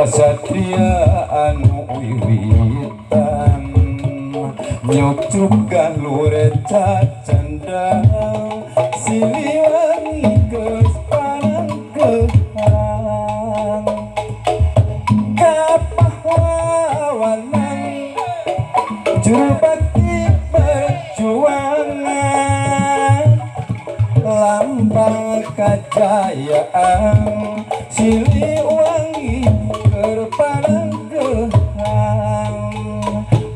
Kasatria anu wiwitan nyucuk galur cacandang Siliwangi geus panangkehan kapahlawanan juru bakti perjuangan lambang kajayaan Siliwangi keur panangkehan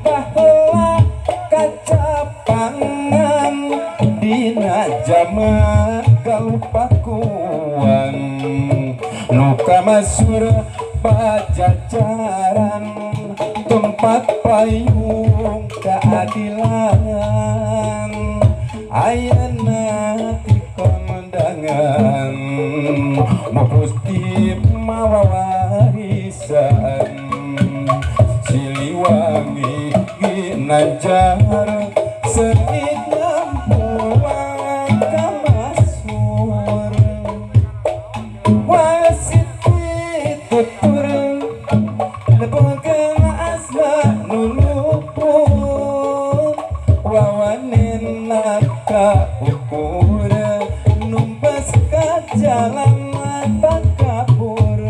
baheula kacapangan dina jaman Galuh Pakuan nu kamasur Pajajaran tempat payung keadilan ayeuna dikondangan Gusti mawa warisan Siliwangi ginanjar seungit nyampuang kamasur wasit pitutur lebongkeun asma nu luhur wawanena kaukur numpes ka jalan takabur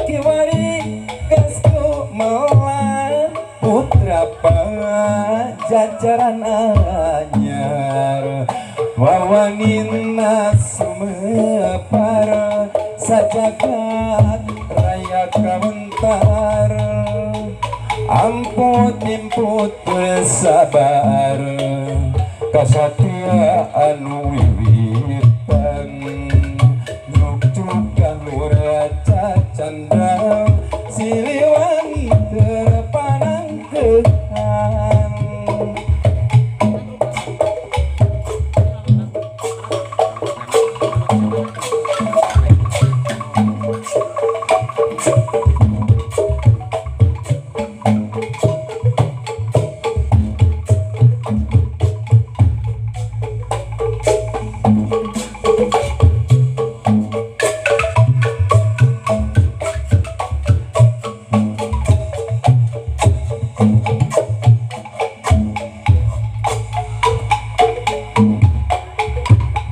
kiwari geus gumelar putra Pajajaran anyar wawanina sumepar sajagat raya kawentar amput imput sabar kasatria anu wiwitan nyukcruk galur cacandang Siliwangi keur panangkehan.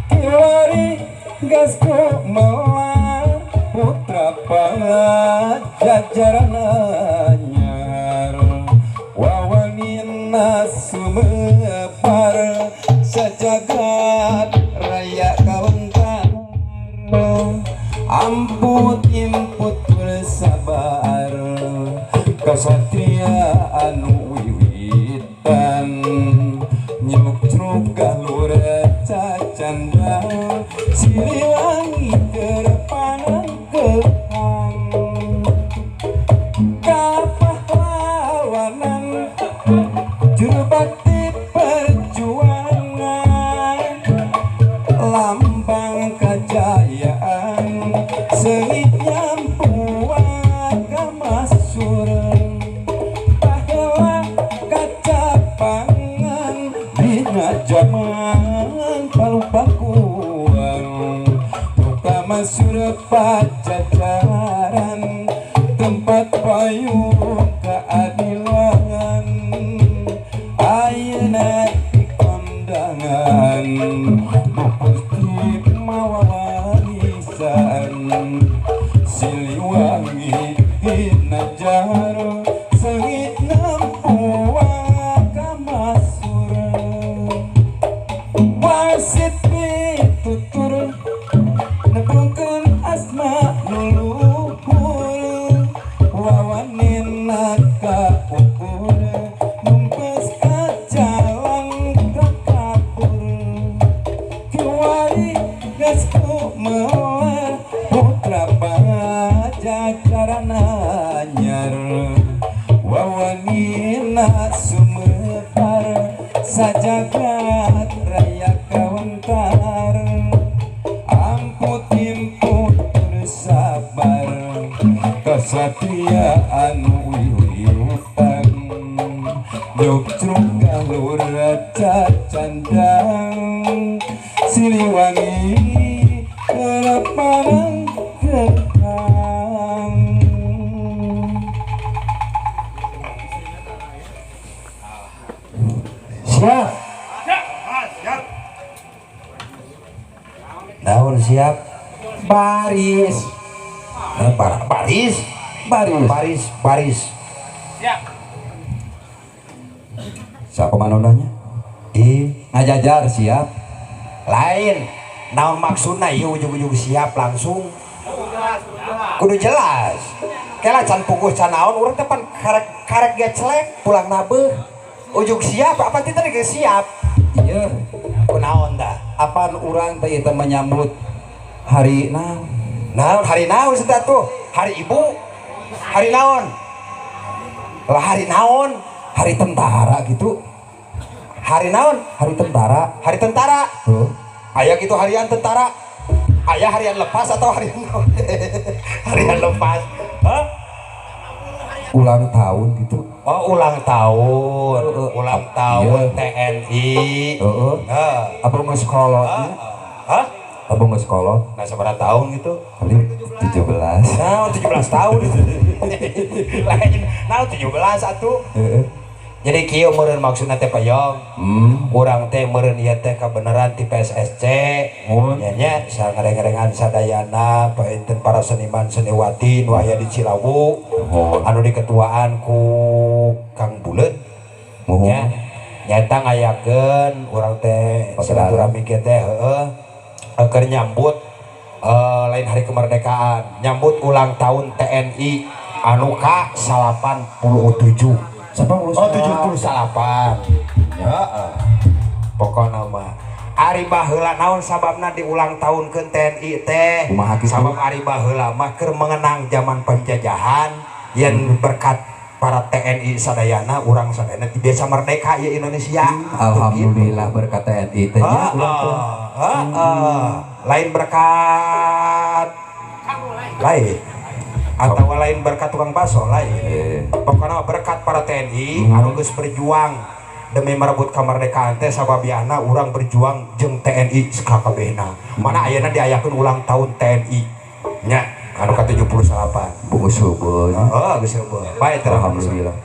Kiwari geus gumelar putra Pajajaran anyar wawanina sumepar sajagat raya kawentar amput imput bersabar kasatria anu wiwitan nyukcruk galur cacandang Siliwangi keur panangkehan kapahlawanan juru bakti perjuangan lambang kajayaan seungit nyampuang kamasur baheula kacapangan dina jaman Palupakuan nu kamasur Pajajaran tempat payung keadilan ayeuna dikondangan Gusti mawa warisan Siliwangi ginanjar seungit nempuang kamasur wasit pitutur nepungkeun asma nu luhur wawanina kaukur numpes ka jalan kakapur kiwari geus gumelar putra Pajajaran anyar wawanina sumepar sajagat raya kawentar amput imput bersabar kasatria anu wiwitan nyukcruk galur cacandang Siliwangi keur panangkehan. Baris. Eh, baris. Baris. Baris, baris. Siap. Siapa manonanya? Ih, Ngajajar siap. Lain. Naon maksudna ieu ujug-ujug siap langsung? Kudu jelas. Kela can puguh can naon urang teh pan karek karek ge celek pulang nabeuh. Ujug siap apa teh tadi geus siap? Iya. Kunaon dah? Apaan urang teh ieu teh menyambut hari naon? Naon hari naon sih tuh? Hari Ibu? Hari naon? Lah hari naon? Hari tentara gitu. Hari naon? Hari tentara. Hari tentara. Tuh. Aya gitu harian tentara. Aya harian lepas atau harian naon? Harian lepas. Hah? Ulang tahun gitu. Oh, ulang tahun. Heeh. Ulang tahun Iya. TNI. Heeh. Heeh. Abang geus kolot nya. Hah? Abang geus kolot. Nah, sabaraha tahun gitu? Kali 17. Nah, 17 tahun. Lain, nah 17 atuh. Heeh. Jadi kieu meureun maksudna teh payong. Urang teh meureun ieu teh kabeneran ti PSSC. Mun. Nya nya sangareng-rengan sadayana painten para seniman seniwati nu aya di Cilawu. Muhun. Anu diketuaan ku Kang Buleud. Muhun. Nya nyaeta ngayakeun urang teh Pagelaran. silaturahmi kieu teh heeh. Keur nyambut lain hari kemerdekaan, nyambut ulang tahun TNI anu ka 87. Siapa ngurus? Oh, 78. Heeh. Pokona mah ari baheula naon sababna diulang tahunkeun TNI teh? Kumaha kitu? Sabab ari baheula mah keur mengenang zaman penjajahan yen berkat para TNI sadayana urang sadayana biasa merdeka ya Indonesia. Alhamdulillah berkat TNI teh nya urang teh. Heeh. Lain berkat lain atau lain berkat tukang bakso lain. Pokoknya berkat para TNI anu geus berjuang demi merebut kemerdekaan teh sababiana urang berjuang jeung TNI sakabehna. Mana ayeuna diayakeun ulang tahun TNI nya anu ka 78. Bungus heubeul. Heeh, geus heubeul. Bae teh. Alhamdulillah.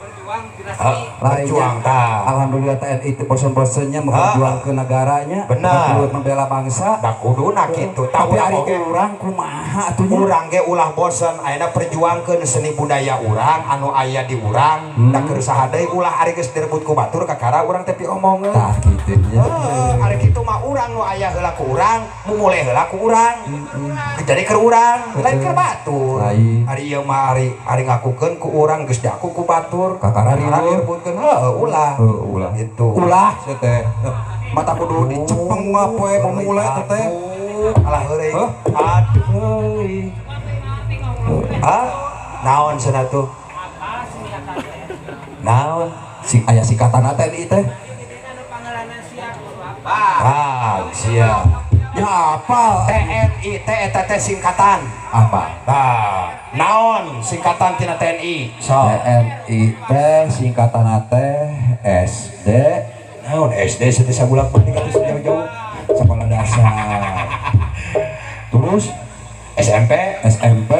Heeh, berjuang tah. Alhamdulillah TNI itu bosen-bosennya memperjuangkan negaranya, Benar. turut membela bangsa. Da kuduna kitu. Tah Tapi urang ari oge urang kumaha atuh nya? Urang ge ulah bosen ayeuna perjuangkeun seni budaya urang anu aya di urang. Da keur saha deui ulah ari geus direbut ku batur kakara urang teh piomongeun. Tah kitu nya. Heeh, ari kitu mah urang nu aya heula ku urang, mumule heula ku urang. Jadi keur urang, lain keur batur. Lain. Ari ieu mah ari ari ngakukeun ku urang geus diaku ku batur. Kakara riweuh. Direbutkeun heuh ulah. Heuh, ulah. Gitu. Ulah sia teh. Mata kudu dicepeng mah poe pemula teh teh. Alah heureuy. Heuh? Aduh. Hah? Naon cenah tuh? Naon? Sing aya singkatan TNI teh. Ah, siap. Ya apa? TNI teh eta teh singkatan. Apa? Nah, naon singkatan tina TNI? So. TNI teh singkatan teh SD. Naon SD sih sabulan balik atuh jauh-jauh. Sekolah dasar. Terus SMP. SMP,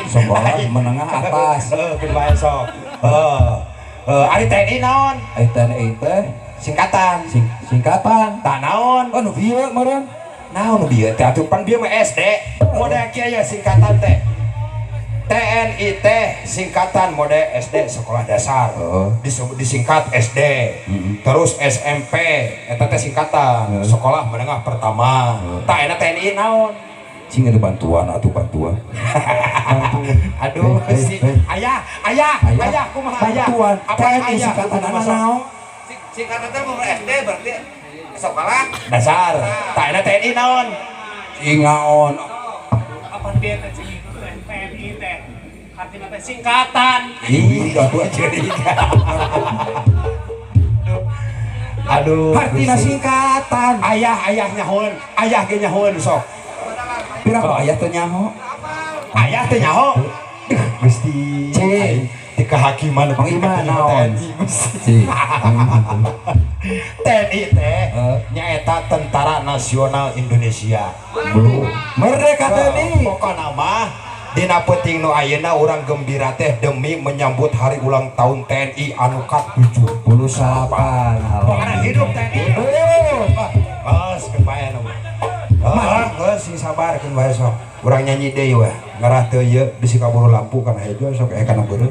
sekolah menengah atas. Heeh, keun bae sok. Heeh. Heeh, ari TNI naon? Eh, TNI teh singkatan. Singkatan. Tah naon? Oh, nu bieu meureun. Naon nu bieu teh atuh pan bieu mah SD. Mode kieu ya singkatan teh. TNI teh singkatan mode SD sekolah dasar. Heeh. Disingkat SD. Terus SMP eta teh singkatan sekolah menengah pertama. Tah eta TNI naon? Cing ada bantuan atuh bantuan. Bantuan. Aduh, Eh, eh, si eh. ayah, ayah, Ayah. ayah, kumaha ayah? Bantuan. Apa TNI ayah? singkatan Kumaha sok? naon? Singkatan teh mun SD berarti sekolah Dasar. Tah eta TNI naon? Ingaon. Apa dia teh cing itu teh TNI teh artinya teh singkatan. Ih, aduh curiga. Aduh, Artina Gusti. singkatan. Ayah, ayah nyahoan, ayah ge nyahoan sok. Pira kok ayah teh nyaho? Ayah teh nyaho. Duh, Gusti. Cing. Di kehakiman Mang Ima naon? TNI, Gusti. Cing. TNI teh Eh. nyaeta Tentara Nasional Indonesia. Belum. Merdeka TNI. Pokona mah dina peuting nu ayeuna urang gembira teh demi menyambut hari ulang tahun TNI anu ka-78. 78. Pokona hidup TNI. Hidup. Geus keun bae nu. Ah, geus. Sing sabar keun wae sok. Urang nyanyi deui weh. Ngarah teu ieu bisi kaburu lampu kana hejo sok kana beureum.